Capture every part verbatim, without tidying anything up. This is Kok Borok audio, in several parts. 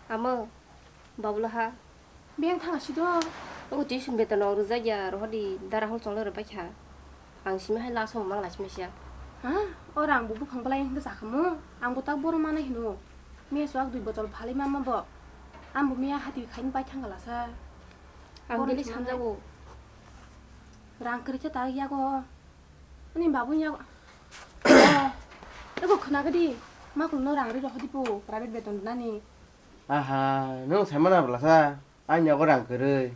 Amo, Babula ha. Beng thang si do. Ogo tuition beton rok rwjak ya, rohor di dara hol chonglai rwbaikha. Ang simi hai last o mang lai simi sia. Ha? O rang bo buphang belai hwnkhe sakhamu. Ang bo tak borom manai hino. Miya swk dui botol phalwi mama bo. Ang bo miya hati khaini pai thang lasa. Ang borom bini thangmani sanjago. Rang kwrwi khe tak yago. Ani babu yago. Oh. Ego khwna gadi. Ma kulno rang ri rohor di po private beton nani. Aha, nwng saimano bwlasa, ani yago rang kwrwi.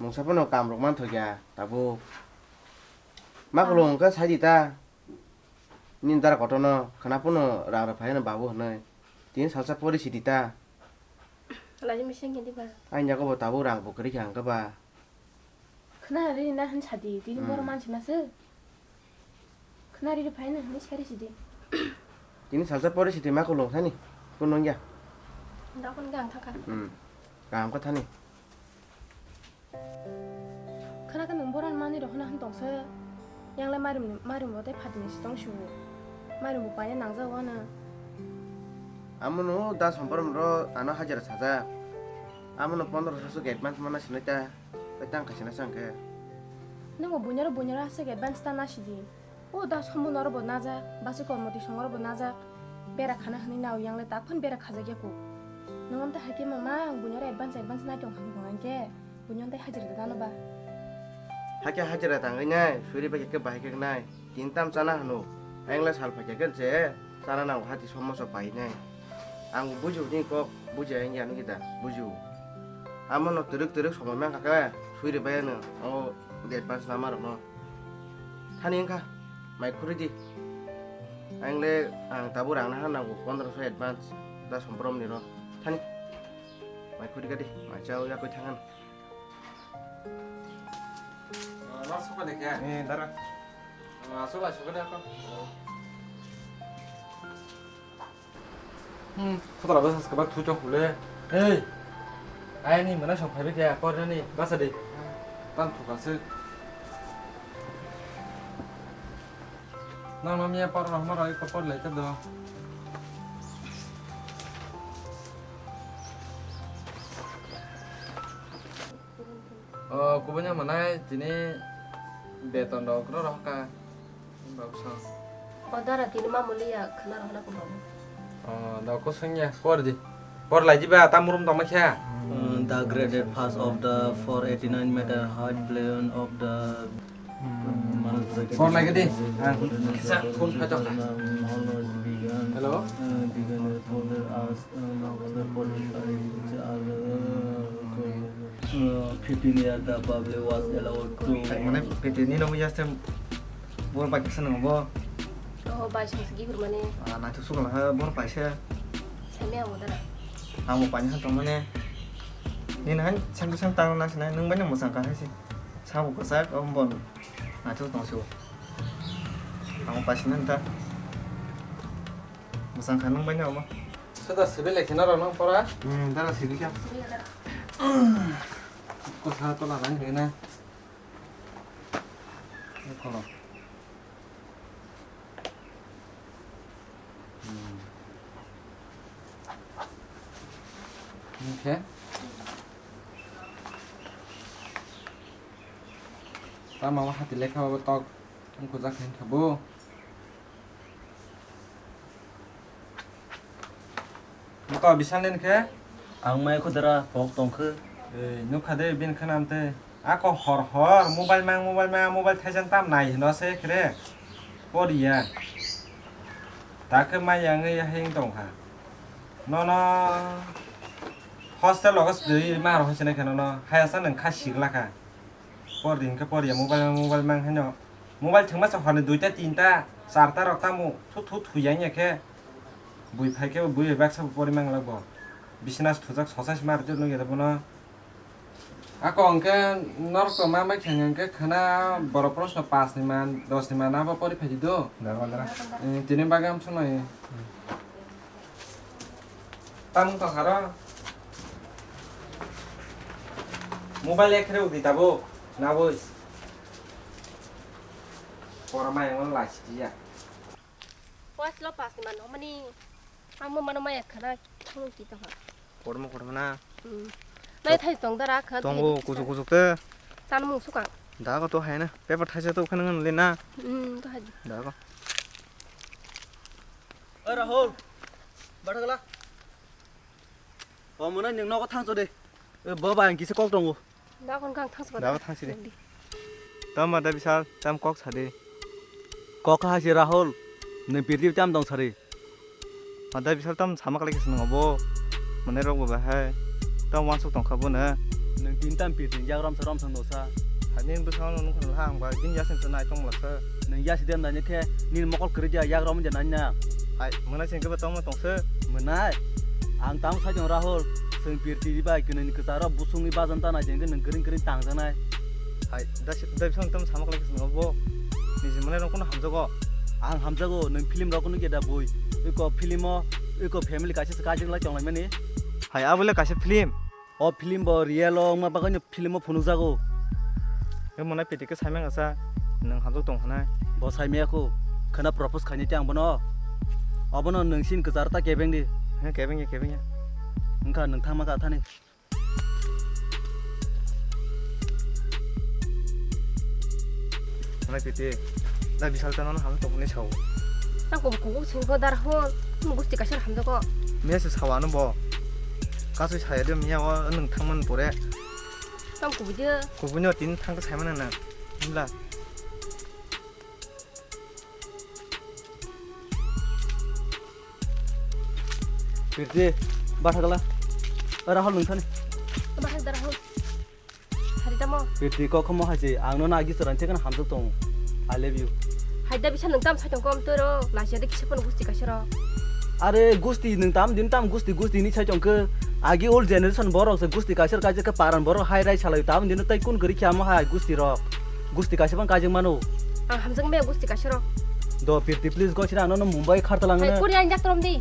Mungsa phano kam rok manthokya, tabuk. Ma Ah. Khulung wngkha sai di ta. Nini dara kotorno khwna phano rang rw phai hwnwi babu hwnwi. Tini salsa pori si di ta. Laji mising khe di ba. Ani yago bo tabuk rang bo kwrwi kha hwnkhe ba. Khwna ri na hwn sadi, tini Hmm. Boro mansi ma se. Khwna ri ri phai na hwn sari sidi. Tini salsa pori sidi ma kulung thani. Kun nung ya. Dakon gang thaka. Hmm. Kaham kha thani. Khwna khe nwng boron mani rok hwna hwn tong se. Yang le marim, marim bo tei phatini si tong su. Marim bo paina nang jago ano. Amo no da somprom ro ano hajira sajak. Amo no pondro so advance mana sinai ta. Tei tang kaisa na chang khe. Nwng bo buinaro buinaro aswk advance ta na sidi. O da sombonoro bo najak, basi kormo tisongoro bo najak. Bera khana hwnwi nao yang le tak phan bera khajak ya kuk. Nwng amta hai khe mama ang buinaro advance advance nai tong hang tong ang khe. Buino tei hajira da dano ba. Hakhe hajira tangwi nai, suri bai khe bahai khe nai. Tin tam chana hano. Ayang le sal phai khe je. Chana nango hati somoso painai. Ang bujiu ni kok bujiya wngya nukida bujiu. Amo no twrwk twrwk somoi mankha khe sui rwbai ano o advance lama rokno. Thani wngkha mai khuri di. Ang le ang tabuk rang naha nango pondro so advance da somprom ni ro. Thani mai khuri ka di mai chao yakoi thangan. Ah, lar sokha de khe? Eh, dara. Ah, aswk lai sokha de ako. Hmm, khotla bwsa swkaba thu chok hule. Ei. Ai ni mana song phaibe khe, kor nani basa de. Tam thuka se. Nang no miya par no mara ko por lai ta do. O, kubui no manai tini beton rok no rohor ka. Bausa. O dara tini ma mulia khwna rohor na ko babu. O, da ko sungya, por di. Por lai di ba, tam rum tong ma kha. Uh, the graded pass of the four eighty-nine meter height balloon of the Por lai gadi. Ang kisa phone kha chok. Hello. Uh, fifteen year the public was allowed to. Mane fifteen ni nungwi just bor bai kisa nang bo. Oh, bai song sigi gur mane. Ah, na tu sukala ha bor bai se. Sami ang udah. Ang mo pani han tong mane. Ni na han sang sang tang na sina nung bai nang mo sang ka hai se. Sabo kwchak, o bon naithok tong se o. Ang paisina nta. Mwchang kha nung bai nai omo. Sada sibil lekhi na rw nang pora? Hmm, dara sibil kha. Kosa tola nang khe na. Kono. Hmm. Hingkhe tamo hati lekha bo tok wngkujak hinkhe bo. Moto bisal ni khe? Ang mai khudara kok tongkhe. Ei, nukha de, bini khwnam tei. Ako hor hor mobile mang, mobile mang, mobile thaisa tam nai hino se khere. Poriya. Takhe mai yang ya heng tongkha. Nono hostel logo sdui ma ro hosene khe nono. Hayasa nang kha sigla kha. Por din khe poriya mobile, mobile mang haino. Mobile thwngma se horni duita, tinta, charta rok tamo thu thu thuyang ya khe. Bui phai khe bui bai baksa bo pori mang lak bo. Bisina se thujak sosa se mar jor nugya bono. Ako hwnkhe norok to ma bai khe hwnkhe khwna borok proshno pash ni man, dos ni man abo pori phai di do. Dara, dara. Eh, tini bagwi am swnai. Tamung tong haro. Mobile ekre udi tabuk. Nabui. Pora mayang lai sidi ya. Waslo pass ni man homani. Ang mo mano maya khana thung ti tong ha. Kormo kormo na. Hmm. Nai thai tong dara kha. Tongo kujuk kujuk te. Chan mung sukang. Da ko to hai na. Paper thaisa to khana ngan le na. Hmm, to hai. Da ko. Oi Rahul. Bathagala. O mona ning nogo thangcho de. E baba ang kisa kok tongo. Da kon kang thangsi Da ko thangsi de. Tama da bisal tam kok sadi. Kok ha si Rahul. Ning pirti tam dong sari. Ada bisal tam sama kali keseng obo. Mane rok bo bahai. Tam wansuk tongkha bo na. Nung tin tam pirti jak rom sa rom sang dosa. Hanin bwskango nung khon ha ang ba din yaseng sa nai tong lakha. Nung yasi dem nai khe nin mokol kwrwi ja yak rom ja nai na. Hai mona sing khe ba tongma tongse. Mwnai. Ang tam sai jong Rahul. Seng pirti bai kwnwi ni kwcharo busungni bajan ta nai jeng nung gring gring tang janai. Hai da da bisal tam sama kali keseng obo. Niji mane rok kono hamjago. Ang hamjago, nwng film rok nugya da bui? Eko film o, eko family kaisa se kajak lai tong lai mani. Hai, abo le kaisa film. O film bo real o wngma bagwi no film o phunukjago. Emo na piti ke saimang asa, nwng hamjak tong hwnai. Bo saimaya kho, khana propose khaini te ang bono. Obono nwng sin kwchar ta kebeng di. He, kebeng ya, kebeng ya. Wngkha nwng thangma kha thani. Mana piti, da bisal chano ham to ni sao. Tang ko ko sing ko dar ho, gusti kasar ham ko. Miya se sao ano bo. Kasui saya de miya o nwng thangman pore. Tang ko buje. Ko bunyo tin thang sai mana na. Bla. Pirti, bathagala. Oi, Rahul, nung thani. Bahai da Rahul. Sari tamo. Pirti, kok khomo hai se, ang no nagi chwran se kan hamjak tong. I love you. Hai da bisa nung tam sai tong kom toro, lasia de kisa pon gusti kasaro. Are gusti nung tam din tam gusti gusti ni sai tong ke. Agi old generation borok se gusti kasar kaisa ke paran borok hai rai salai tam din tai kun gari khyamo hai gusti rok. Gusti kaisa bang kajak mano. Ang hamjak me gusti kaisa rok. Do pirti please go sira ano Mumbai khar talang Hai na. Kuri ang jak trom di.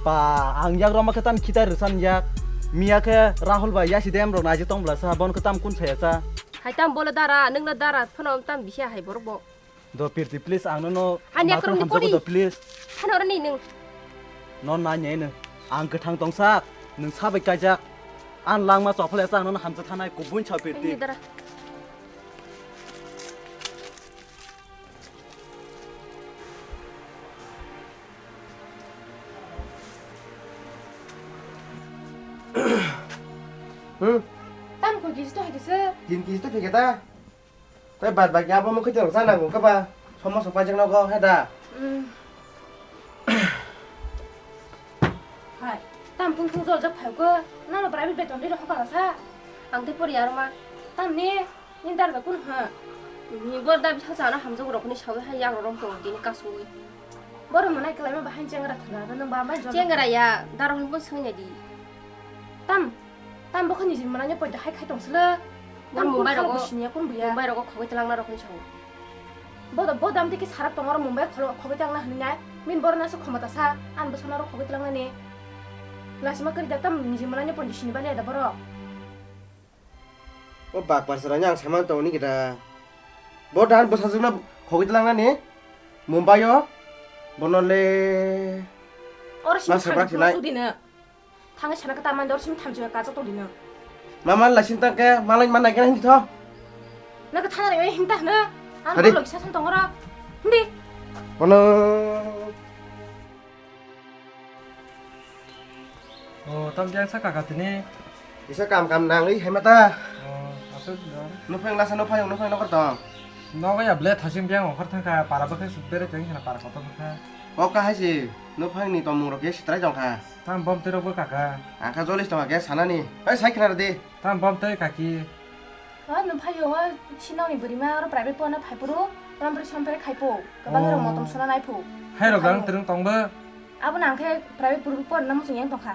Pa ang jak roma khe tan khitai rwsan jak. Miya khe Rahul bai yasi dem rok naji tong bla sa bon khe tam kun saya sa. Hai tam bole dara nung na dara phano tam bisi hai borok bo. Do pirti please ang no Ani akrom ni hamjak pori. Do please. Phano rani nung. Non na nyai nung. Ang kwthang tong sak nung sabai kajak. Ang langma chophle sa ang no hamjak thanai kubun chao pirti. Ani dara. Hmm? Tam ko kisi to hai kisi. Tin kisi to phege ta. Tai bad baki abo mo khiti rok sana ko kaba. Somo sok pajak no ko heda. Hmm. Hai, tam phung phung jol jak phai ko. Nalo private beton ri rok hokala sa. Ang te pori arma. Tam ni. Ni dar ba kun ha? Ni bor da bisa sana hamjak rok ni sawi hai yak rok tong dini kasui. Bor mo nai kelai ma bahai chengra thana da nang ba mai jol. Chengra ya, dar hon bun sangnya di. Tam, tam bo khani jin mananya poi da hai khai tong sele. Bor Mumbai rogo, sini ya kun buya. Mumbai rogo khogoi telang na rok ni sawi. Bo da, bo dam tiki sarak tong oro Mumbai khogoi telang na hini nai. Min bor na se khomata sa, an bo sana rok khogoi telang na ni. Lasima kari da tam ni jin mananya poi sini ba ne da boro. O bak par sarani ang saimano tongni kita. Bo dan bwsajwkno khogwi tlangnani Mumbai o. Bono le Oro sini ma sabrak thamchi silai. Phuru sudina. Thangwi sana kata mande oro sini thamchi kachak tongdina. Mama laising tangke malai manai kena hindi tho. Naga thana re hinta hna. Ang Hadi. Lok sasan tongora. Hindi. Bono. O, tam jang sa kaka tini. Isa kam kam nang oi hai mata. O, asuk dong. Nupeng lasa nuphayung nuphayung nokor tong. Nogo ya ble thasing biang okhar thangkha para bakhe bere teng khana para kotor kha. O kahai si nuphayung ni tomung rok ye sitrai tongkha. Tam bom tei rok bo kaka. Angkha jolis tongkha ke sanani. Oi sai khna di. Tam bom tei kaki. O, nuphaio, o, sinokni bwrwima oro private porna phaiphuru, romphri somphri khaipo, kwbangni rok motom sona naiphu. Hai rok dang twrwng tongbo. Abono ang khe private puru porna muchung yang tongkha.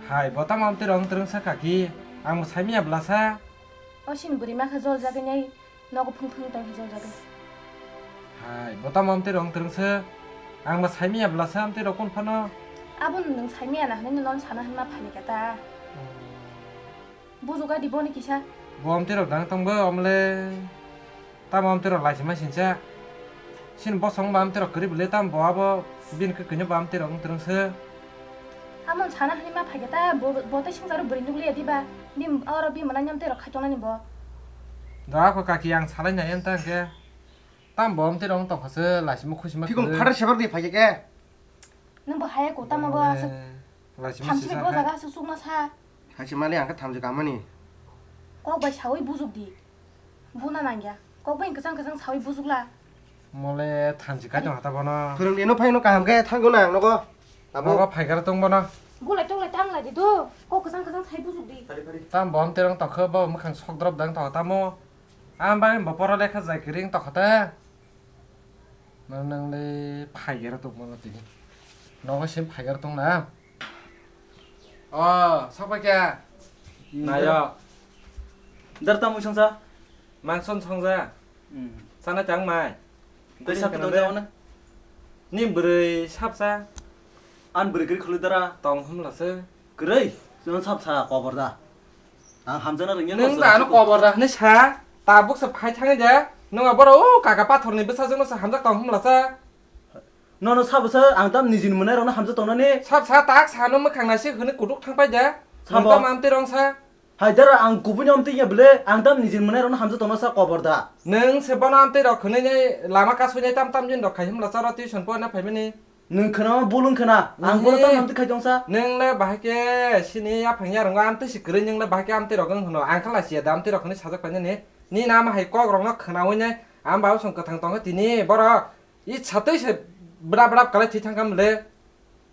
Hai, bo tamo amtwi rok twrwng sa kaki, ang bo saimanya bwlasa. O, sini bwrwima khe jol jagwi nai, nogo phung phung tong khe jol jagwi. Hai, bo tamo amtwi rok twrwng sa, ang bo saimanya bwlasa amtwi rok kun phano. Abono nwng saimanya na hwnwi nono sana hwnma phaini khe ta. Hmm. Bujuga di boni kisa. Bo amtwi rok dang tongbo omle. Tamo amtwi rok laisima sincha. Sin bosong ba amtwi rok kwrwi bwle tam bo abo bini khe kwnwi ba amtwi rok wng twrwng se. Amon sana hani ma phage ta bo, bo tei singsa ro bwrwi nukliya diba? Bim, oro bim mana nyam tei rok khai tongnani bo. Da ko kaki ang salai nai enta ke. Tam bom tei rong tong khase laisimo khusima Phikung khwlwi. Phatar sebar di phage ke. Nang bo haya ko tamo bo aswk. Laisimo thamsri sisa bo hai. Jaga aswk sukma sa. Hai se mali ang khe thamsri kamani. Kok bai sawi bujuk di. Buna nangya. Kok bai kwchang kwchang sawi bujukla. Mole thanchi kai tong hata bono. Phwrwngni no phaino kaham khe thango na ang nogo. Abo. Nogo phaikar tong bono. Gulai tong lai tang lai di do. Kok kwchang kwchang sai bujuk di. Tam bom terong tokho bo mwkhang sok drop dang tong tamo. Am bai bo poro lekha jai kiring tokho ta. Nang nang le phaikar tong bono tini. Nogo sim phaikar tong na. O, sokpai khe. Hmm. Nayo. Dar tamo songsa? Mangson songja. Hmm. Sana chang mai. Tei sap tong jao na? Ni bwrwi sapsa. An bwrwi kwrwi khulwi dara. Tong humla se. Kwrwi? Chwng sapsa kobor da. Ang hamjakna rwngya. Nwng da ano kobor da hwnwi sa. Tabuk se phai thangwi de. Nwng aboro o kaka pathorni bwsajwkno se hamjak tong humla sa. Nono sabo sa ang tam nijini mwnai rokno hamjak tongnani. Sab sa tak sano mwkhang naisik hwnwi kutuk thang pai de. Sabo. Nwng tam amtwi rong sa. Hai dara ang kubuni amtwi ya bwle ang tam nijini mwnai rokno hamjak tongna sa kobor da. Nwng se bono amtwi rok hwnwi nai lama kasui nai tam tam jin rok khai himla charo tuition poina phaimani. Nwng khna bul wng khna ang bono tam amtwi khai tong sa. Nwng le bahai khe sini yaphang yarwngo amtwi si kwrwi nwng le bahai khe amtwi rok wng hwno ang khe lachiya da amtwi rok hwnwi sajak painani. Nini ama hai kok rokno khnaui nai ang ba usung kwthang tongkha tini borok. I satwi se brap brap kalai thwi thangkha mle.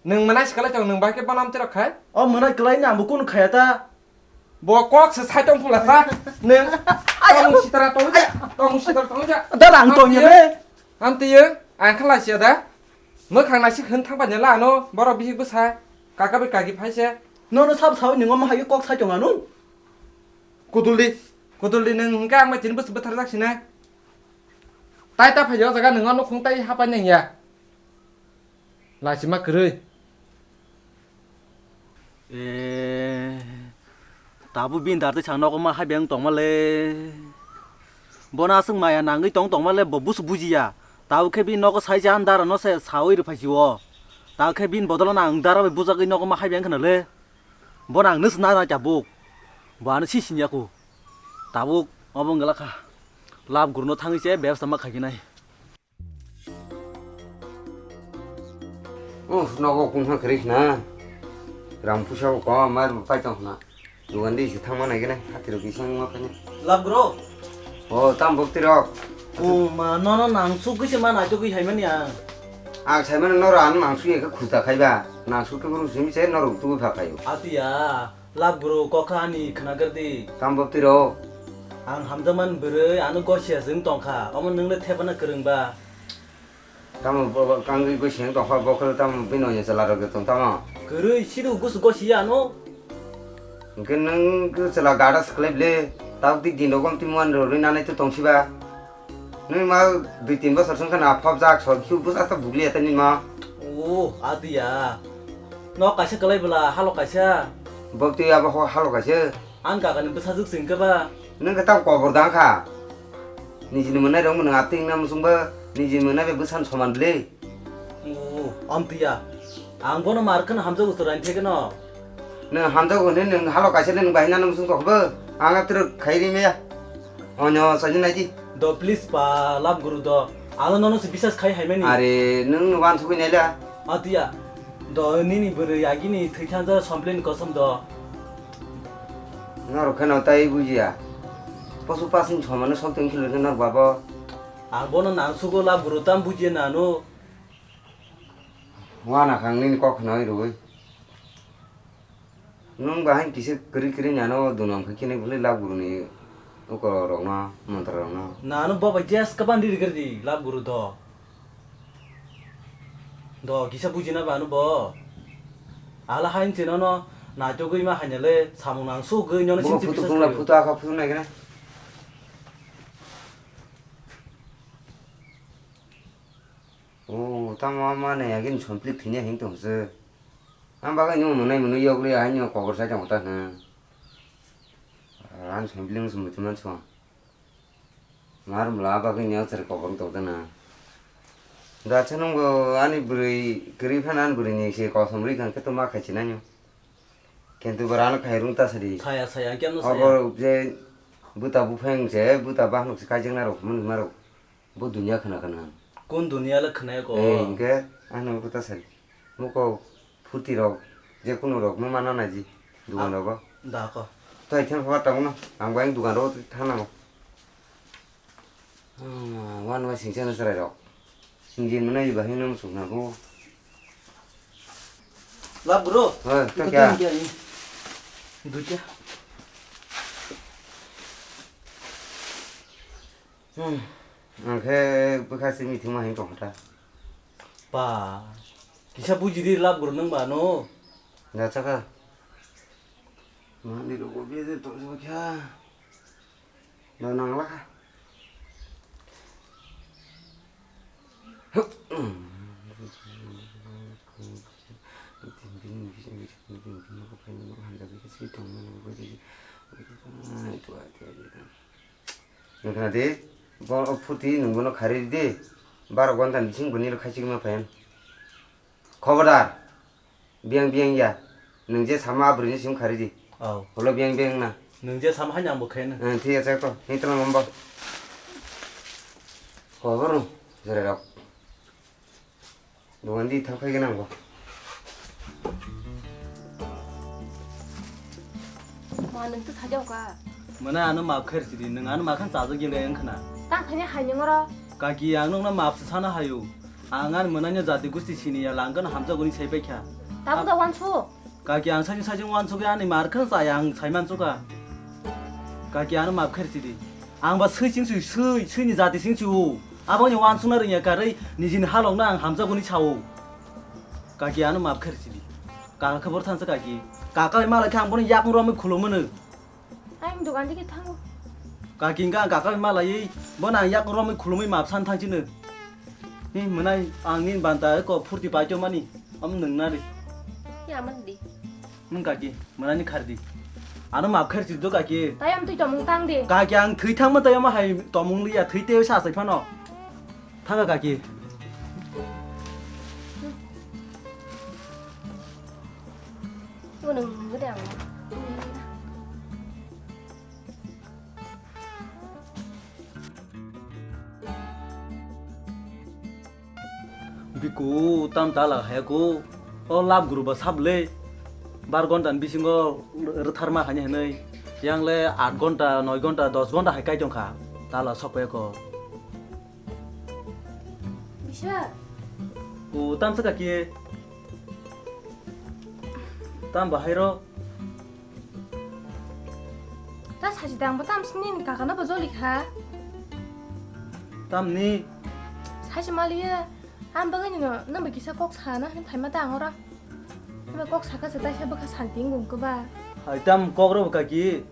Nwng mwnai se kalai tong nwng bai khe bono amtwi rok khai? O mwnai kalai ni ang bo kunu khaya ta. Bo kok se sai tong phula ta. Nwng tong sitra tong ja, tong sitra tong ja. Da rang tong ya be. Amtwi ang khala sia da. Mwkhang naisik hwn thang bai la ano borok bihik bwsa. Kaka bai kagi phai se. Nono sab sawi nwng omo hai kok sai tong ano. Kuduldi, kuduldi nwng hwnkhe ang bai tini bwswk bwtharjak sinai. Tai ta phai o jaga nwng o nukhung tai hapai nang ya. Lachima kwrwi. E, tabuk bini dar twi chang nogo ma hai beng tongma le. Bono aswk maya nangwi tong tongma le bo busu bujiya. Tabuk khe bini nogo sai cha dara no se sawi rw phai si o. Tabuk khe bini bodolo nang dara bai bujagwi nogo ma hai beng khna le. Bono ang nws nana tabuk. Bo ano si sinya ku. Tabuk obo wngla kha. Lab guru no thangwi se bebsa ma khai nai. Uff, nogo kung ha kri khna. Ram pusa ko ko mar pai tong khna. Dugan di si thang ma nai gene. Hati ro kisa ma kanya. Lab guru. O, tam bok ti rok. O ma, no, no, nang su kisa ma nai to kisa hai mani ang. Ang sai mani noro ano nang su ye khuta khai ba. Nang su ke guru simi se noro tu pha khai. Atiya, lab guru kokha ani khna gar di. Tam bok ti ro. Ang hamjaman bwrwi ano gosia jeng tongkha. Omo nwngle thepana kwrwng ba. Tamo bo, bo, kangwi gwi seng tongkha, bo khe tamo bini oya chwla rok tong tamo. Kwrwi sidu gusu gosi ya ano. Hwnkhe nwng khe chwla gada swklai ble, tabuk di din rokom twi muan rw rwi nanai twi tong siba. Nwng ma dui tin bosor swng khe na phobjak, sor khiu bwsa ta bugli ya ta nini ma. O, adiya. Nok kaisa kwlai bwla, halok kaisa. Bo twi abo ho halok kaisa. Ang kakani bwsajwk se hwnkhe ba. Nwng khe tamo kobor da wngkha. Nijini mwnai rok nwng atwi wngna muchungba, nijini mwnai bai bwsano soman bwle. O, amtwi ya. Ang bono mar kheno hamjago chwraini thekeno. Nwng hamjago hwnwi nwng halo kaisa le nwng bahai nana muchung tokbo. Ang atwrwk khai ri maya. Onyo saini naidi. Do please pa, lab guru do. Ano nono se bisas khai haimani. Are, nwng no wansugwi naila. Atiya. Do nini bwrwi agini thwi thangja somplin kosom do. Norok kheno tai bujiya. Posu pasing somano sok tong khilor khe norok babo. Ang bono nang sugo lab guru tam bujiya nanu. Wana khang nini kok khna oi rwi. Nwng bahai kisa kwrwi kwrwi nano dunam khe kini bwlwi lab guru ni uko rokno mantra rokno. Nanu bobo jes kaban riri kwrwi lab guru do. Do kisa bujina banu bo. Ala hain chino no naitugwi ma hainale samung nang sugwi nyono bo sim sim photo bisas khungla khayo. Photo akha photo nai gana. O tamo ma nai agin somplik thinya hing tong se. Ang bagwi nung mwnai mwnwi yogli ahaino kobor sai tong ta hwn. Ang somplik se muchung man song. Mar mla bagwi ni auchari kobor tong ta na. Dacha nungbo ani bwrwi kwrwi phano ani bwrwini se kosom rwi kha khe to ma khai sinai no. Kintu bwrano khai rung ta sadi. Saya, saya, ang kemno saya. Obo je buta buphang se, buta bahnuk se kaijaknai rok, hwnwi ma rok. Bo dunia khna khna. Kun dunia le khna ko? Eh, hingke ano kota sadi. Muko phuti rok, je kunu rok mo mana naji dugan rogo. Da ko. To ithang hor tamo no, ang bai dugan rogo thana mo. Ah, wan wa singsa na sarai rok. Singsa mana iba hino mo sukna ko. Lab bro. Hoi, to kya? Dutia. Hmm. Angkhe bwkha simi thwngma hini tongkha ta. Ba, kisa buji di lab guru nang ba no. Jachakha. Mani rogo bede tongjakha. No nangla kha. Nukna di, bo phuti nung bono khari di, baro gonta bising boni lo khachi ma phayan. Khobodar, biyang biyang ya, nung je sama abri ni sim khari di. Au. Holo biyang biyang na. Nung je sama hanya bo khayan. Eh, thik ase to, ni tong nombo. Khobor no, jere rok. Dogan di thang phai gana bo. Ma, nung to sajao ka. Mana ano maaf khair sidi, nung ano makhan chaja gile yang khna. Tang phai ni hai nung oro. Kaki ang nung na maaf sana hayu. Ang an mana nya jati gusti sini ya langkan hamja guni sai pai kha. Tabu da wansu. Kaki ang sajing sajing wansugwi ani mar kheno chaya ang saiman chuka. Kaki ano maaf khair sidi. Ang ba sui sing sui sui sui ni jati sing sui o. Abo ni wansugna rwngya karwi nijini halokno ang hamjakguni sao. Kaki ano maaf khair sidi. Kaka khe bor thansa kaki. Kaka bai malai khe ang bono yakung romwi khulumano. Ayang dogan digi thango. Kaki hingka ang kaka bai malaiwi bono ang yakung romwi khulumwi maap san thangchino. Hi mwnai ang nini banta eko phurti paito mani. Am nung nari. Ya man di. Nung kaki mwnani khardi. Ano maap khair chirdo kaki. Tayam twi tomung tang di. Kaki ang thwi thangma tayama hai tomung liya thwi teo sa sai phano. Thanga kaki. Ibo nung nungwi de ang. Biku tam tala haya ko. O lab guru ba sable. Bar gonta ni bisingo rwtharma hani hinwi. Yang le aat gonta, noi gonta, dos gonta hai kai tongkha. Tala sokphaiko. Bisa. O, tam saka ki? Tam bahai ro? Ta sachi dang bo tam sini ni kaka no bo joli kha. Tam ni? Sachi maliya. Am bagani no, nang ba kisa kok sana, ni phaima ta angora. Nang ba kok saka sa ta sa bwkha santi ngung ko ba. Hai tam kok ro bwkha ki?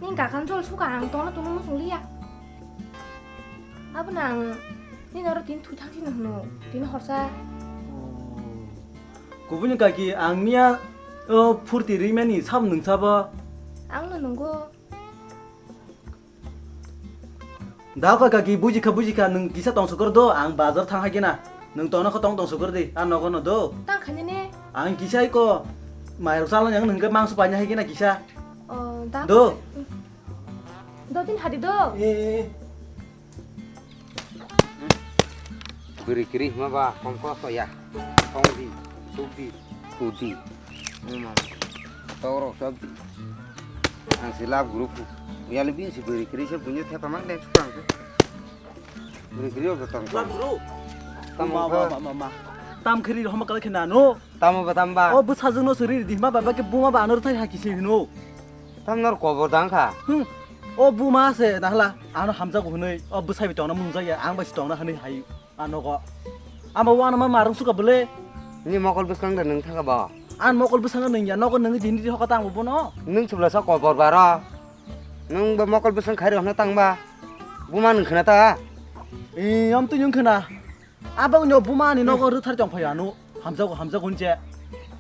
Ni gakan jol suka ang tongna tongna muchung liya. Abo nang ni noro tin thwi thang sino hwno, tin horsa. Oh. Kubuni kaki ang miya, oh, phurti rimani sam nung sabo. Ang no nungo. Da kha kaki buji kha buji kha nung kisa tong sokor do ang bazar thang hai kena. Nung tongna kho tong tong sokor di, ang nogo no do. Tang khani ne. Ang kisa iko mairok sala yang nung ke mangso panya hai kena kisa. Oh, da. Do. Do tin hadi do. Eh, eh, eh. Bwrwi kwrwi hwnba ba kom kosto ya. Tong di, suk di, suk di. Tong rok sab di. Ang se lab group. Yali bin si bwrwi kwrwi se bunyo thepa mang lek sukang se. Bwrwi kwrwi rok tong. Lab group. Tamo ma, ba ma, ma, ma. Tam khri homa kala khina no. Tamo ba, tamo ba. O bwsajwk no se ri di ma ba, ba ke buma ba ano thai ha kisi hino. Tam nor kobor dang kha. Hmm. O buma se dahla ano hamjago hwnwi o bwsai bi tongna munjak ya, ang bai se tongna hwnwi hai a nogo. Amo wano ma marung suka bwle. Ni mokol bwskang da nung thaka ba? An mokol bwskango nung ya, nogo nung dini di hoka tang bono. Nung chubla sa kobor baro. Nung ba mokol bwskang khairo hwna tang ba? Buma nung khna ta? Ee, am tu nung khna. Abang nyo buma ni nogo rwthar tong phai ano. Hamjago, hamjago hinche.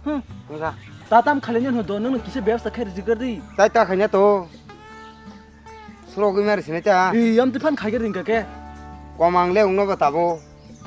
Hmm. Wngkha. Tatam khali nyo do, nung kisa bebsa khair jikar di. Tai ta khanya to. Surogwi mari sinai ta. Ee, am tu phan khaigar ringka ke. Komang le ungno ba tabo.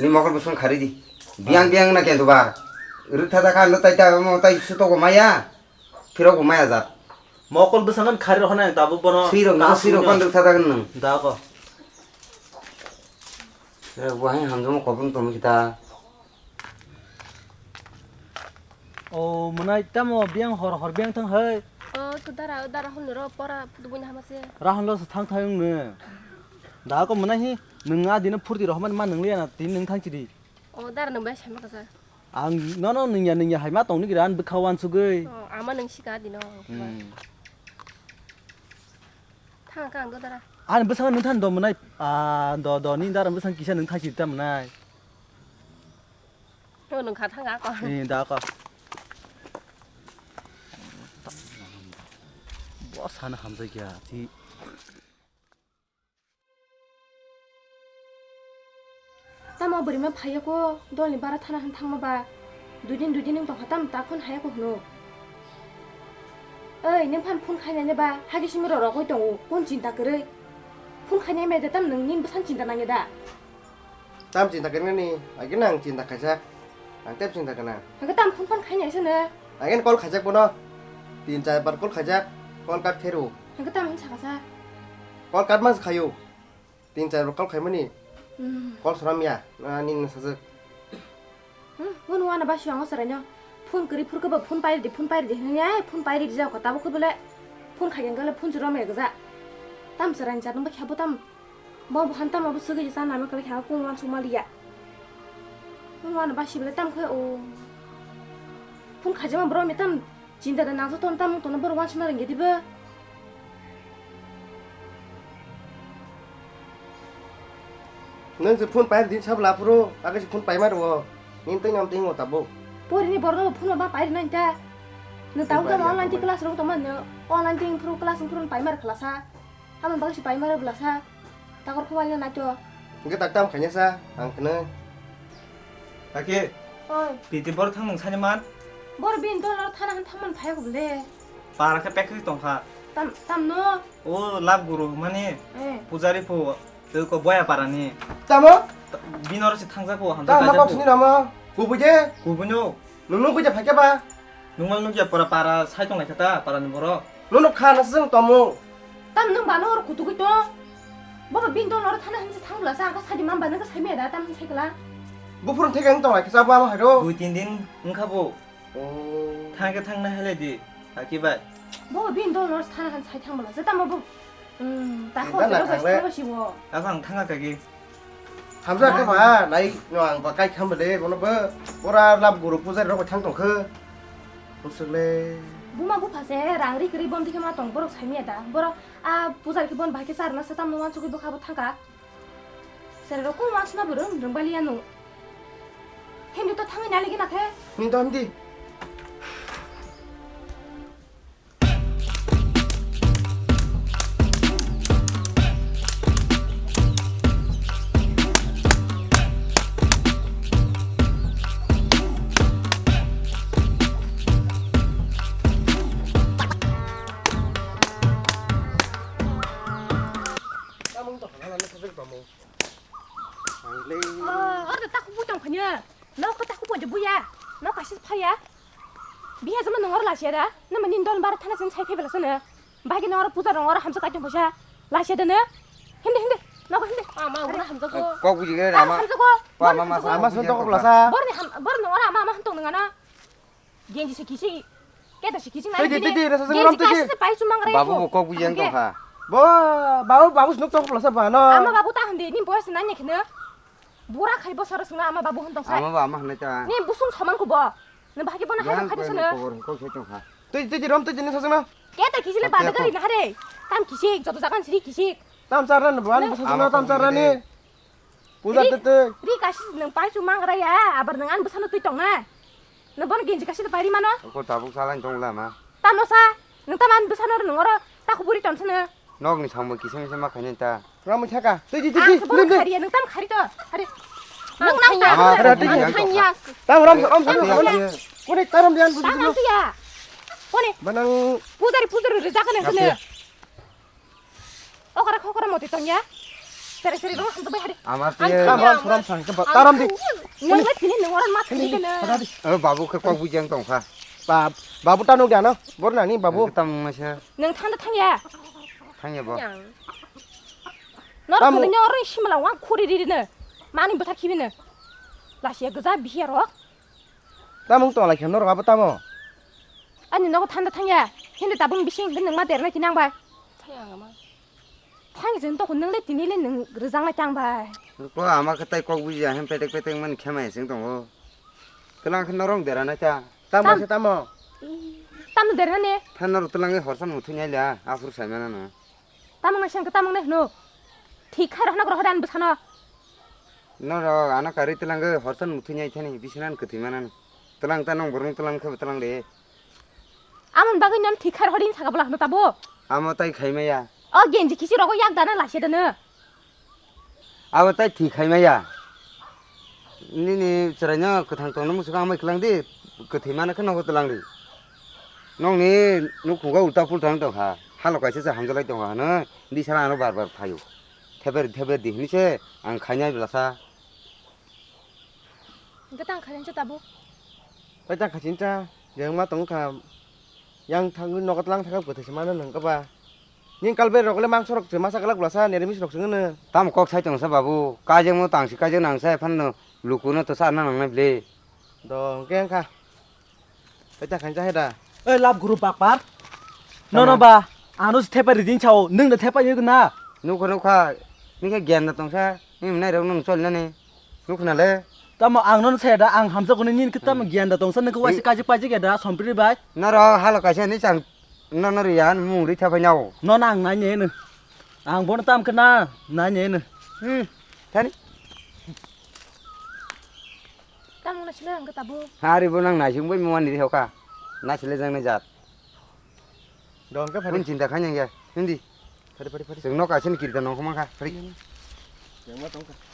Ni mokol bwswng khari di. Biang biang na kento bar. Rwktha da kha no tai ta mo tai suto ko maya. Phiro ko maya jat. Mokol bwswng khari rok na tabuk bono. Siro no siro kon rwktha da nang. Da ko. Eh, wahai hamjamo kopung tongwi kita. O mwnai tamo biang hor hor biang thang hai. O to dara dara hon ro pora phutu buina hama se. Rahon lo thang thang ne. Da ko mwnai hi nung a dino phurti rohman ma nung liya na tin nung thang chidi. O dara nung bai sama kasa. Ang no no nung ya nung ya hai ma tong ni giran bwkha wan sugui. O ama nung sika dino. Hmm. Thang kang do dara. Ani bwsang nung than do mwnai. A do do ni dara bwsang kisa nung thang chidi ta mwnai. O nung kha thang ako. Ni da ko. Bo sana hamjai kya ti. Tamo bwrwi ma phaiya ko dol ni bara thana han thangma ba. Dui din dui din wng tongkha tam ta phone haya ko hwno. Oi nung phan phone khainani ba hagi simi rorok oi tongo kon chinta kwrwi. Phone khainai mai da tam nung nin bwsan chinta nangya da. Tam chinta kwrwngni, agini ang chinta khaijak. Ang tep chinta gwnang. Hwnkhe tam phone phan khainai sano. Agini call khaijak bono. Tin char bar call khaijak, call cut khairo. Hwnkhe tam hwn sakasa. Call cut mas khaio. Tin char bar call khaimani. Hmm. Call soram ya, na nini sajak. Hmm, wano wana basio ang o chwraino phone kwrwi phurkhe bo phone pairidi, phone pairidi hwnwi ai phone pairidi jak kho, tabuk khe bole phone khaikhe bole phone chwraima gwja. Tam chwraini chatungba khe bo tam, bo bo han tamo bo swgwi cha nami kwlai kha, phone wansukma liya. Wano wana basio bole tam khe o phone khaijakma borok ni tam Chinta da nangsa ton tam tono borok wansukna ringya dibo. Nung se phone pair din sabla phuru, age se phone paima rwo. Nin tei nam tei ngo tabo. Pori ni borok no phone ba pair nang ta. Nwng tabuk tamo online class rok tongma nwng online ting phuru class phuru paimar khlasa. Hamon bagwi si paimar bwlasa. Takor khobal no naito. Hingke tak tam khaina sa ang khne. Kaki, oi. Piti bor thang nung sani man? Bor bin dol no thana han thamman phai ko le. Para khe pek khe tong kha. Tam, tam no. O lab guru mani. Eh. Pujari phu. Tei ko boya para ni. Tamo? Bino ro si thangja ko, hamja. Ta ma kok sini namo? Kubuje? Kubuno. Nung nung kuja phai khe ba? Nung mal nung ya para, para sai tong lai kha ta, para ni borok. Nung nung kha na sung tomo. Tam nung ba nor kutu kuto. Bobo bin dol nor thana hinse thang bla sa, ang ka sadi mam ba nung ka sai me da, tam sai kala. Bufurun theke ang tong lai kha sa ba ma haro. Dui tin din wng kha bo. Oh. Thang khe thang na hele di, Kaki bai. Bo bin dol nor thana han sai thang bla sa, tamo bo. Hmm, ta ho jero bai thang ba si bo. Ta thang thang Kaki. Hamsa khe ba, nai no ang ba kai kham bele, bono bo pura lab guru pujari rok thang tong khe. Usuk le. Buma bupha se rang ri kri bon dikhe ma tong borok sai miya da. Borok a pujari khe bon bai khe sar na sa tam no wan chukui bokha bo thang ka. Sere rok ko wan sna bo rung rung bali ano. Hem to thang na lagi na khe. Ni to hem di. Tamung to hana na sajak tamung. Ang le. Oh, order ta kubu tong phanya. No ko ta kubu de buya. No ka sis phaya. Biya jama nung oro lasia da? Nama nin don bara thana sin sai phebela sana. Bagi nung oro puja rong oro hamsa kaitung phaisa. Lasia da na? Hindi, hindi. Nogo hindi. Ama, ura hamsa ko. Kok buji gre ama. Hamsa ko. Pa ama masa. Ama sun tong ko belasa. Bor ni ham, bor nung oro ama, ama hantong nung ana. Genji se kisi. Keda se kisi na. Titi, titi, rasa sing rom titi. Genji kasi se pai sumang re. Babu ko kok buji ang tong ha. Bo, babu, babu sun tong ko belasa ba no. Ama babu ta hindi, ni boy se nanya kena. Bura khai bosor sung ama babu hantong sai. Ama ba ama hanai ta. Ni busung soman ko bo. Nang bahagi bono hai khai sene. Kobor kok sai tong ha. Tui tui rom tui jini sasana. Keta kisile bada gari na hare. Tam kisik joto jagan siri kisik. Tam charna bo ani sasana tam charna ni. Puja tete. Ri kasi nang pai chu mangra ya, abar nang an bosano tui tong na. Nang bon genji kasi pai ri mano. Ko tabuk salan tong lama. Tam no sa. Nang tam an bosano nang oro ta khuburi ton sene. Nokni sambo kisa misa ma khainai ta. Ramwi thaka. Tei, tei, tei, tei. Ang se borok khariya, nwng tam khari to. Hari. Nwng nang thangya. Hari, hari, hari. Thangya. Tam ram, ram, ram, ram. Kone karam diyan buji. Tam thangya. Kone. Banang. Pujari, pujari rijak nang kene. Okara khokora moti tongya. Sere sere rong hamjak bai hari. Amar tiye. Tam ram, ram sang ke taram di. Nwng le tini nwng oran mat tini kene. Oh, babu khe kok bujang tong kha. Bab, babu tanu gano. Bor nani babu. Tam masa. Nwng thangda thangya. Thangya bo. Nor kudini oro simla wang khuri ri rino. Mani bwthar khibino. Lasia gja bihiya rok. Tamung tong lai khe norok abo tamo? Ani nogo thanda thangya. Hindi tabung bising hindi nangma derna kinang bai. Thangya angama. Thangya jeng toko nang le tini le nang rijang lai tang bai. Ko ama khe tai kok bujiya hem petek petek man khema sing tongo. Tlang khe norong derana cha. Tamo se tamo. Tamo derna ne. Than norok tlang horsan muthuni alia aphur saimana no. Tamung nai sengke tamung nai hino. Thik khai rohna rohdan bwsano. Norok ano karwi twlangwi horsan muthwi nai thani bisinan kwthwi manano. Twlang ta nong borong twlang khe twlang de. Amon bagwi non thik khai rohdi saka bwla hino tabo. Amo tai khai maya. O genji kisi rogo yak dana lasia dana. Abo tai thik khai maya. Nini chwraino kwthang tongno muchukha amai kwlang di, kwthwi mano khe nogo twlang di. Nokni nukhungo ulta pulta wng tongkha, halo kaisa se hamjalai tongkha hwnwi di sara ano bar bar phaio. Theber theber di hwnwi se ang khainai bwlasa. Hwnkhe tang khainai se tabuk. Bai tang khaichinta, je wngma tongkha. Yang thangwi nogo tlang thangkha bwthai se mano nang khe ba. Ning kalbe rok le mangso rok se masa glak bwlasa nere mis rok se ngano. Tamo kok sai tong sa babu, kajeng mo tang si kajeng nang sai phano luku no to sa na nang nai ble. Do hwnkhe wngkha. Bai ta khain cha he da. Oi lab guru bakpar. Nono ba, ano se thepa ridin chao, nung da thepa yego na. Nukha nukha, nike gyan da tong sa, ni nai rok nung chol nani. Nukna le. Tamo ang nono saya da, ang hamjakgo nini khe tamo gyan da tongsa, nokhe waisa kajik pajik ya da, sompri bai. Noro halo kaisa ni chang, nono riya, mung ri thapai nao. Nono ang nai neno. Ang bono tam khe na, nai neno. Hmm, thani. Tamo na sila ang khe tabo. Hari bo nang naising bai muani ri hoka. Naisile jang nai jat. Dong ka phari. Kun chinta khainang ya. Hindi. Phari, phari, phari. Chwng nok asini kirta nong khoma kha. Phari. Yang ma tong kha.